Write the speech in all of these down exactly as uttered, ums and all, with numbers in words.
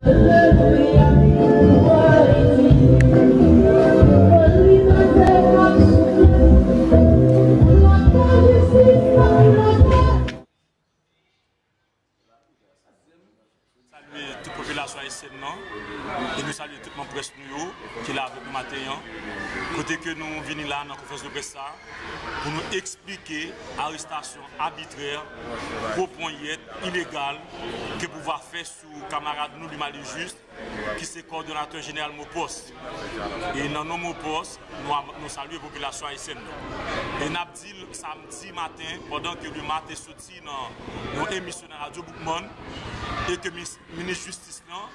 Salye tout popilasyon ayisyèn nan e nou salye tout manm près nou yo ki la avèk nou maten an, kote ke nou vini la nan konferans de près sa pou nou eksplike arestasyon abitrè, gwo ponyèt, ilegal ke pouvwa fè sou kamarad nou Luma Lijis, ki se kòdonatè jeneral MOPOS. E nan non MOPOS, nou, nou salye popilasyon ayisyèn nan. E n ap di l samdi maten, pandan ke Luma te soti nan yon emisyon nan Radyo Boukman, e ke mis- minis jistis lan,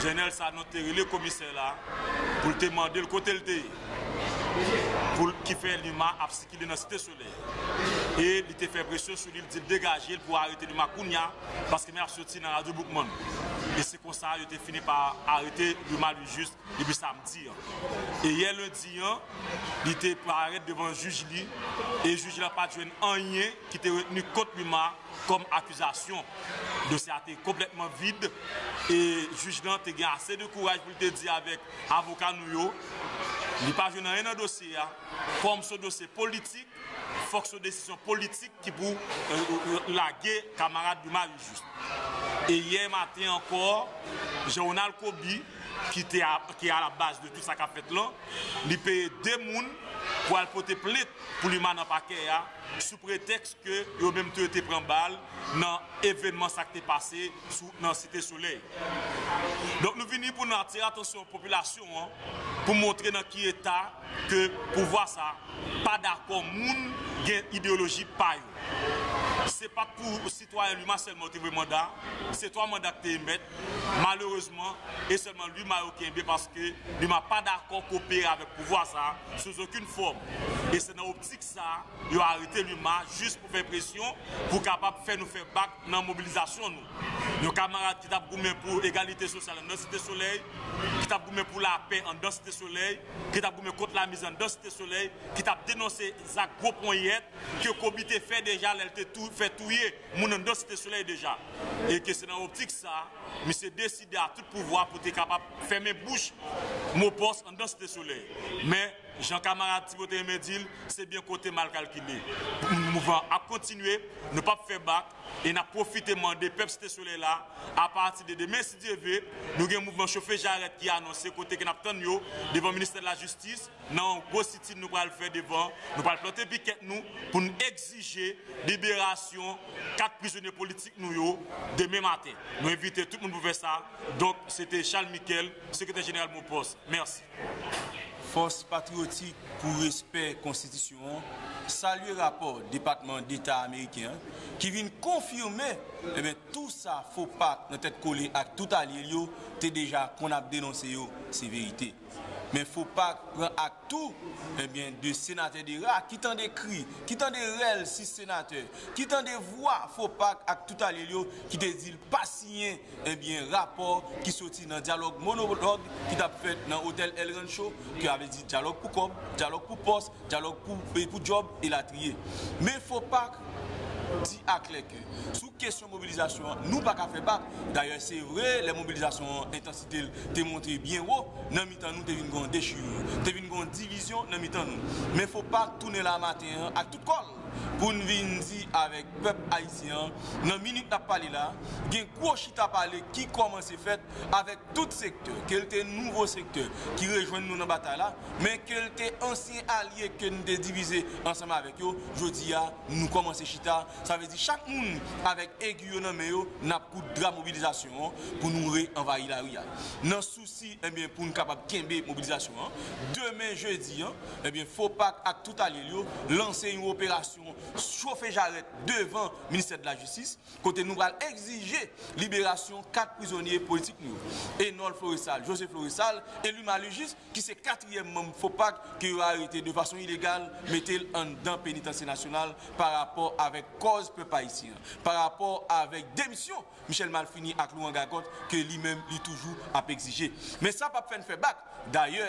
Jeannel Sanon, te rele komisè la pou l te mande l kote l te ye, pou l ki fè Luma ap sikile nan Site Solèy. E li te fè presyon sou li, li di l degaje l pou arete Luma kounye a, paske men ap soti nan Radyo Boukman. E se konsa yo te fini pa arete Luma Lijis depi samdi an. E yè lendi an, li te parèt devan jij li, e jij la pa t jwenn anyen ki te retni kont Luma kòm akizasyon. Dosye a te konplètman vid, e jij lan te gen ase de kouraj pou l te di avèk avoka nou yo, li pa jwenn anyen nan dosye a, kòm se yon dosye politik, fòk se yon desizyon politik ki pou, e, e, e, lage kamarad Luma Lijis. E yè maten ankò, Jean Ronald Coby, ki te a, ki a la baz de tout sa k ap fèt lan, li peye de moun pou al pote plent pou Luma nan pakè a, sou pretèks ke yo menm tou yo te pran bal nan evènman sa k te pase sou, nan Site Solèy. Donk nou vini pou n atire atansyon popilasyon an, pou montre nan ki eta ke pouvwa sa pa dakò moun gen ideyoloji pa yo. Se pa t pou sitwayen Luma sèlman yo te voye manda, se twa manda ki te emèt. Malerezman, e sèlman Luma yo kenbe paske Luma pa dakò kopere avèk pouvwa sa sou okenn fòm. E se nan optik sa yo arete Luma jis pou fè presyon pou kapab fè nou fè bak nan mobilizasyon nou. Yon kamarad ki t ap goumen pou egalite sosyal anndan Site Solèy, ki t ap goumen pou lapè anndan Site Solèy, ki t ap goumen kont lamize anndan Site Solèy, ki t ap denonse zak gwo ponyèt ke Coby te fè deja lè l te tou, fè touye moun anndan Site Solèy deja. E ke se nan optik sa, misye deside a tout pouvwa pou te kapab fèmen bouch MOPOS anndan Site Solèy. Men, jan kamarad Tibo te renmen di l, se byen kote mal kalkile. Mouvman ap kontinye, nou p ap fè bak, e n ap pwofite mande pèp Site Solèy la, apati de demen, si Dye ve, nou gen mouvman chofe jarèt ki anonse kote ke n ap tann yo devan ministè de la jistis, nan yon gwo sitin nou pral fè devan, nou pral plante pikèt nou pou n egzije liberasyon kat prizonye politik nou yo demen maten. Nou envite tout moun pou fè sa. Donk, se te Charles Michel, sekretè jeneral MOPOS. Mèsi. Fòs Patriyotik pou Respè Konstitisyon an salye rapò Depatman Deta ameriken an ki vin konfime, ebyen, tou sa FOPAC nan tèt kole ak tout alye l yo te deja konn ap denonse yo, se verite. Men FOPAC pran ak tou, ebyen, de senatè dera ki tande kri, ki tande rèl sis senatè, ki tande vwa FOPAC ak tout alye l yo ki te di l pa siyen, ebyen, rapò ki soti nan dyalòg monològ ki t ap fèt nan otèl El Rancho, ki avle di dyalòg pou kòb, dyalòg pou pòs, dyalòg pou, e pou djòb, elatriye. Men FOPAC di aklè ke sou kesyon mobilizasyon an, nou pa ka fè bak. Dayè, se vre, lè mobilizasyon an, entansite l te monte byen wo, nan mitan nou te vin gen yon dechire, te vin gen yon divizyon nan mitan nou. Men FOPAC tounen la maten an ak tout kò l pou n vin di avèk pèp ayisyen an, nan minit n ap pale la, gen gwo chita pale ki kòmanse fèt avèk tout sektè, ke l te nouvo sektè ki rejwenn nou nan batay la, men ke l te ansyen alye ke n te divize ansanm avèk yo, jodi a, nou kòmanse chita. Sa vle di chak moun avèk egi yo nan men yo, n ap koud dra mobilizasyon an pou nou re-anvayi lari a. Nan sousi, ebyen, pou n kapab kenbe mobilizasyon an, demen jedi an, ebyen, FOPAC ak tout alye l yo lanse yon operasyon chofe jarèt devan ministè de la jistis, kote nou pral egzije liberasyon kat prizonye politik nou yo, Enol Florestal, José Florestal e Luma Lujis, ki se katriyèm manm FOPAC ke yo arete de fason ilegal, mete l anndan penitansye nasyonal pa rapò avèk kòz pèp ayisyen an, pa rapò avèk demisyon Michel Malfini ak Laurent Gagant ke li menm li toujou ap egzije. Men sa p ap fè n fè bak. Dayè,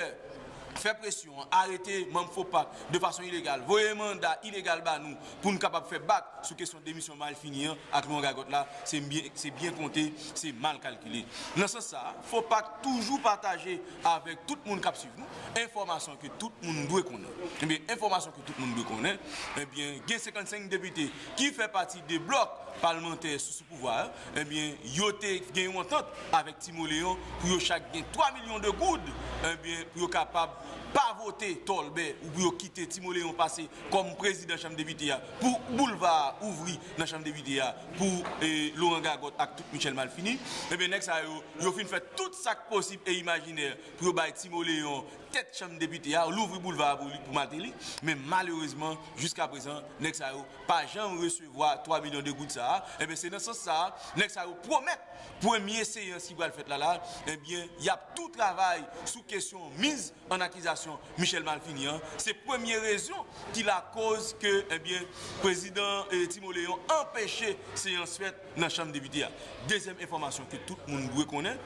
fè presyon, arete manm FOPAC de fason ilegal, voye manda ilegal ba nou pou n kapab fè bak sou kesyon demisyon malfini an ak Laurent Gagòt la, se byen, se byen konte, se mal kalkile. Nan sans sa, FOPAC toujou pataje avèk tout moun k ap swiv nou enfòmasyon ke tout moun dwe konnen. Ebyen, enfòmasyon ke tout moun dwe konnen, ebyen, gen senkannsenk depite ki fè pati de blòk palmantè sou, sou pouvwa a, ebyen, yo te gen yon antant avèk Timoleon pou yo chak gen twa milyon de goud, ebyen, pou yo kapab pa vote tòlbè ou pou yo kite Timoleon pase kòm prezidan chanm depite a pou boulva a ouvri nan chanm depite a pou, eh, Laurent Gagòt ak tout Michel Malfini. Ebyen, nèg sa yo, yo fin fè tout sa k posib e imajinè pou yo bay Timoleon tèt chanm depite a, louvri boulva a pou li, pou Martelly. Men malerezman, jiska prezan, nèg sa yo pa janm resevwa twa milyon de goud sa a. Ebyen, se nan sans sa a, nèg sa yo pwomèt premye seyans ki pral fèt la la, ebyen, y ap tou travay sou kesyon miz an akizasyon Michel Malfini an. Se premye rezon ki lakoz ke, ebyen, prezidan, eh, Timoleon anpeche seyans fèt nan chanm depite a. Dezyèm enfòmasyon ke tout moun dwe konnen,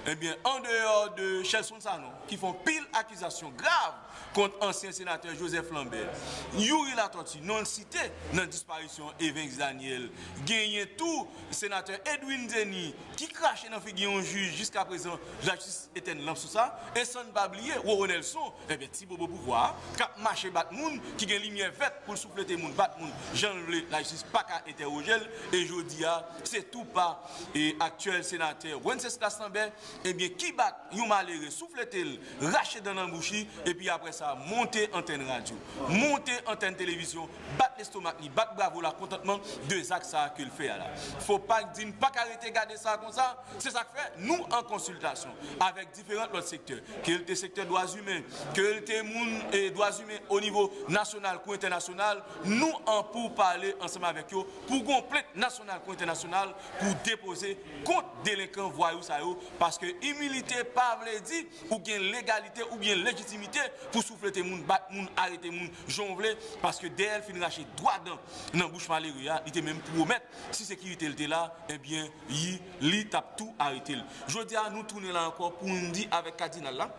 ebyen, andeyò de Shelson Sanon, ki fè yon pil akizasyon grav kont ansyen senatè Joseph Lambert, Youri Latortue, non l site nan disparisyon Evinx Daniel, genyen tou senatè Edwin Denis, ki krache nan figi yon jij, jiska prezan, lajistis etèn lanp sou sa, e san n pa bliye Roro Nelson, ebyen, ti bobo pouvwa a, k ap mache bat moun, ki gen limyè vèt pou l souflete moun, bat moun, jan l vle, lajistis pa ka entèwoje l, e jodi a, se tou pa, e aktyèl senatè Wenceslas Lambert, ebyen, ki bat yon malere, souflete l, rache dan nan bouch li, epi apre sa, monte antèn radyo, monte antèn televizyon, bat lestomak li, bat bravo lakontantman de zak sa a ke l fè a la. FOPAC di n pa ka rete gade sa konsa, se sa k fè nou an konsiltasyon avèk diferan lòt sektè, ke l te sektè dwa imen, ke l te moun, eh, dwa imen o nivo nasyonal kou entènasyonal, nou an pou pale ansanm avèk yo pou gon plent nasyonal kou entènasyonal pou depoze kont delenkan vwayou sa yo, paske imilite pa vle di ou gen legalite oubyen lejitimite pou souflete moun, bat moun, arete moun, jan w vle, paske dèyè l fin rache dwa dan nan bouch malere a, li te menm pwomèt, si sekirite l te la, ebyen, li, li t ap tou arete l. Jodi a, nou tounen la ankò pou n di avèk kadinal la,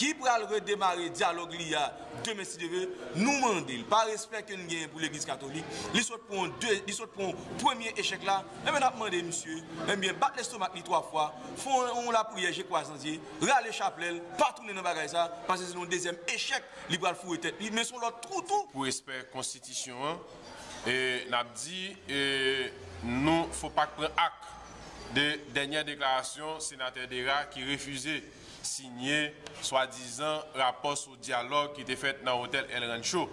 ki pral redemare dyalòg li a demen si Dye vle, nou mande l, pa respè ke n genyen pou legliz katolik, li sot pran de, li sot pran premye echèk la, enben n ap mande misye, enben bat lestomak li twa fwa, fè yon lapriyè je kwa zan zye, rale chaplè l, pa tounen nan bagay sa, paske se yon dezyèm echèk li pral foure tèt li, men se yon lòt twou tou. Pou respè konstitisyon an, e, n ap di, e, nou, FOPAC pran ak de dènyè deklarasyon senatè Dera ki refize sinye swadizan rapò sou dyalòg ki te fèt nan otèl El Rancho.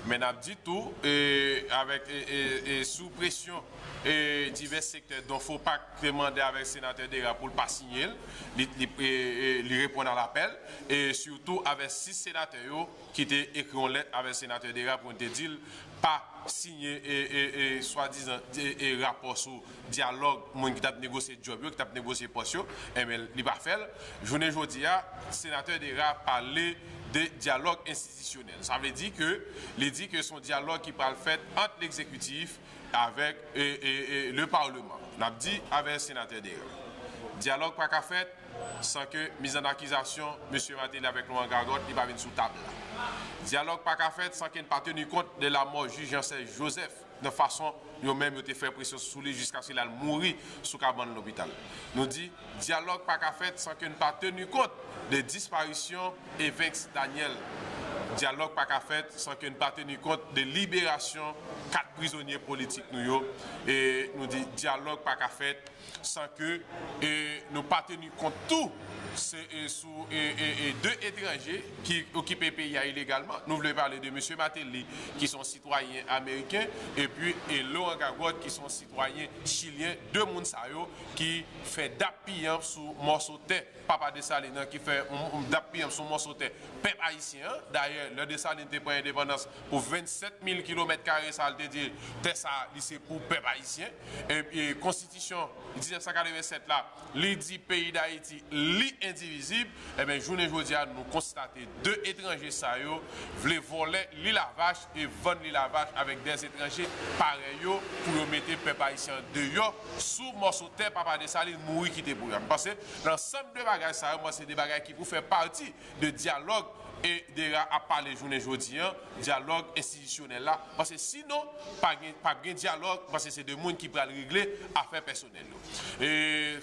Men n ap di tou, e, avèk, e, e, e, sou presyon, e, divès sektè, don FOPAC te mande avèk senatè Dera pou l pa sinye l, li, li, e, e, li reponn a lapèl, e sitou avèk sis senatè yo ki te ekri yon lèt avèk senatè Dera pou n te di l pa sinye, e, e, e, swadizan, e, e, rapò sou dyalòg moun ki t ap negosye djòb yo, ki t ap negosye pòs yo, enben, li pa fè l. Jounen jodi a, senatè Dera pale de dyalòg enstitisyonèl. Sa vle di ke li di ke se yon dyalòg ki pral fèt ant legzekitif avèk, e, e, e, le parleman. N ap di avèk senatè Dera. Dyalòg pa ka fèt san ke miz an akizasyon mesye Martelly avèk Laurent Gagòt li pa vin sou tab la. Dyalòg pa ka fèt san ke n pa teni kont de lamò jij Jean Serge Joseph, nan fason yo menm yo te fè presyon sou li jiskaske l al mouri sou kabann lopital. Nou di, dyalòg pa ka fèt san ke n pa teni kont de disparisyon Evinx Daniel. Dyalòg pa ka fèt san ke n pa teni kont de liberasyon kat prizonye politik nou yo. E nou di, dyalòg pa ka fèt san ke, e, nou pa teni kont tou se, e, sou, e, e, e, de etranje ki okipe peyi a ilegalman. Nou vle pale de mesye Martelly, ki se yon sitwayen ameriken, epi, e, Laurent Gagòt, ki se yon sitwayen chilyen. De moun sa yo ki fè dap piyanp sou mòso tè papa Desalin nan, ki fè, m, m, dap piyanp sou mòso tè pèp ayisyen an. Dayè, lè Desalin te pran endepandans, pou vennsèt mil kilomèt kare sa, l te di tè sa, li se pou pèp ayisyen. E, e konstitisyon diznèf san katrevennsèt la, li di peyi Dayiti, li endivizib, ebyen, jounen jodi a, nou konstate de etranje sa yo vle vòlè Lilavach e vann Lilavach avèk de etranje parèy yo pou yo mete pèp ayisyen an deyò sou mòso tè Papa Desalin mouri kite pou yo. M panse, lansanm de bagay sa yo, mwen, se de bagay ki pou fè pati de dyalòg e DERA ap pale jounen jodi an, dyalòg enstitisyonèl la. Paske sinon, pa gen, p ap gen dyalòg, paske se de moun ki pral regle afè pèsonèl yo. E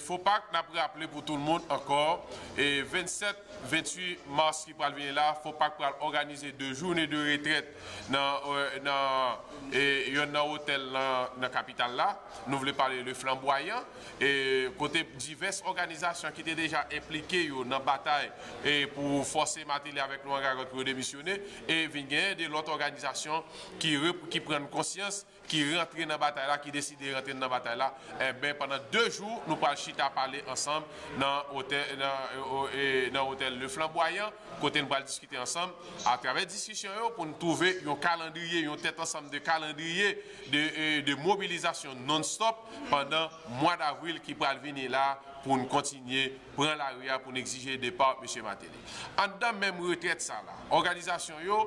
FOPAC, n ap raple pou tout moun ankò, e vennsèt, venntuit mas ki pral vini la, FOPAC pral òganize de jounen de retrèt nan, e, nan, e, yonn nan otèl nan, nan kapital la. Nou vle pale de Flanbwayan, e kote divès òganizasyon ki te deja enplike yo nan batay e pou fòse Martelly avèk Laurent Gagotte pou yo demisyone, e vin genyen de lòt òganizasyon ki, rep- ki pran konsyans, ki rantre nan batay la, ki deside rantre nan batay la. Enben, pandan de jou, nou pral chita pale ansanm nan otèl, nan, e, nan otèl Le Flamboyant, kote n pral diskite ansanm atravè diskisyon yo pou n twouve yon kalandriye, yon tèt ansanm de kalandriye de, e, de mobilizasyon non-stop pandan mwa davril ki pral vini la pou n kontinye pran lari a pou n egzije depa mesye Martelly. Anndan menm retrèt sa la, òganizasyon yo,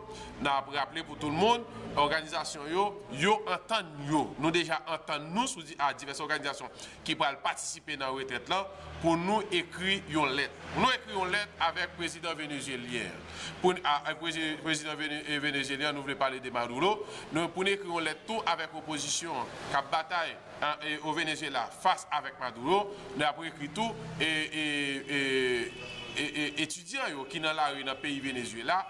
n ap raple pou tout moun, òganizasyon yo, yo antann yo. Nou deja antann nou sou di, a divès òganizasyon ki pral patisipe nan retrèt lan pou nou ekri yon lèt. Nou ekri yon lèt avèk prezidan venezyelyen. Pou n- a- avèk prezi- prezidan vene- e, venezyelyen, nou vle pale de Maduro. Nou, pou n ekri yon lèt tou avèk opozisyon an k ap batay an, e, o Venezyela fas avèk Maduro. Nou ap ekri tou e, e, e, e, e, etidyan yo ki nan lari nan peyi Venezyela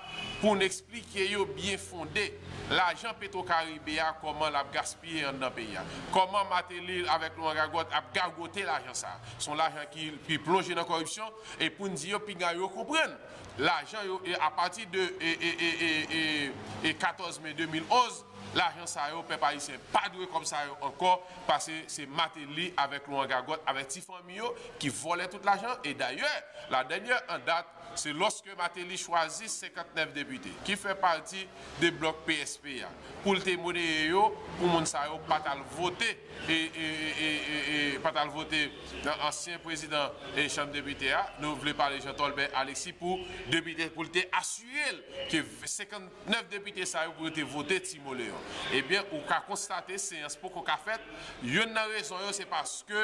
pou n eksplike yo byen fonde lajan Petro Caribe a, kòman l ap gaspiye anndan peyi a. Kòman Martelly avèk Laurent Gagotte ap gagote lajan sa a. Se yon lajan ki, ki plonje nan kòripsyon, e pou n di yo, pinga yo konprann. Lajan yo, e apati de e, e, e, e, e, e katòz me de mil onz, lajan sa yo, pèp ayisyen pa dwe kòb sa yo ankò, paske se Martelly avèk Laurent Gagotte, avèk ti fanmi yo ki vòlè tout lajan. E dayè, la dènyè an dat, se lòske Martelly chwazi senkantnèf depite ki fè pati de blòk P S P a pou l te moneye yo, pou moun sa yo pa t al vote, e, e, e, e, e, e pa t al vote nan ansyen prezidan e chanm depite a, nou vle pale Jean Tolbert Alexis, pou depite, pou l te asire l ke senkantnèf depite sa yo pou yo te vote Timoleon. Ebyen, ou ka konstate seyans poko ka fèt. Yonn nan rezon yo, se paske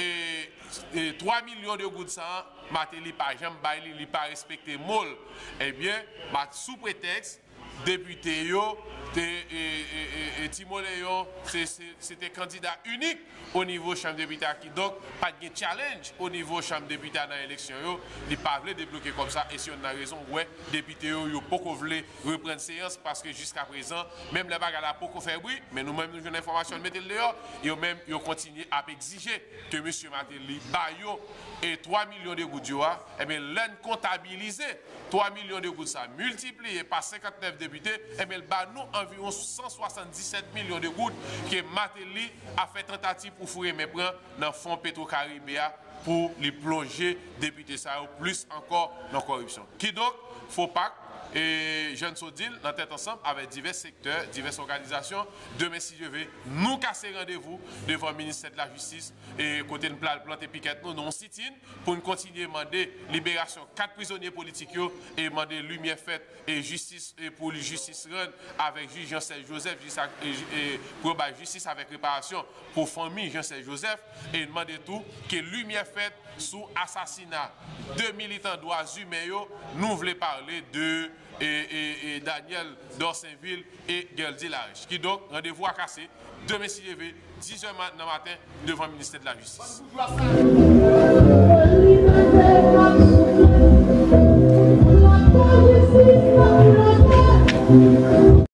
e, e twa milyon de goud sa a, Martelly pa janm bay li, li pa respekte mo l. Ebyen, sou pretèks depite yo te, e, e, e, e Timoleon, se, se, se te kandida inik o nivo chanm depite a, kidonk pa t gen challenge o nivo chanm depite a nan eleksyon yo. Li pa vle debloke kòb sa, e se yonn nan rezon ou wè depite yo, yo poko vle reprann seyans, paske jiskaprezan, menm lè bagay la poko fè bri, men nou menm nou jwenn enfòmasyon, n mete l deyò, yo menm, yo kontinye ap egzije ke mesye Martelly ba yo e twa milyon de goud yo a. Ebyen, lè n kontabilize twa milyon de goud sa, miltipliye pa senkantnèf depite, ebyen, l ba nou anviwon san swasanndisèt milyon de goud ke Martelly ap fè tantativ pou foure men pran nan fon Petro Caribe a pou li plonje depite sa yo plis ankò nan kòripsyon. Kidonk, FOPAC, e, jan n sot di l, nan tèt ansanm avèk divès sektè, divès òganizasyon, demen, si Dye ve, nou kase randevou devan ministè de la jistis, e kote n pral plante pikèt nou, nan yon sitin, pou n kontinye mande liberasyon kat prizonye politik yo e mande limyè fèt e jistis, e pou jistis rann avèk jij Jean Serge Joseph, jis ak, e, e pou yo bay jistis avèk reparasyon pou fanmi Jean Serge Joseph, e n mande tou ke limyè fèt sou asasina de militan dwa imen yo. Nou vle pale de e, e, e Daniel Dorsainville e Gueldy Lariche. Kidonk, randevou a kase demen, si Dye ve, dizè nan maten, devan ministè de la jistis.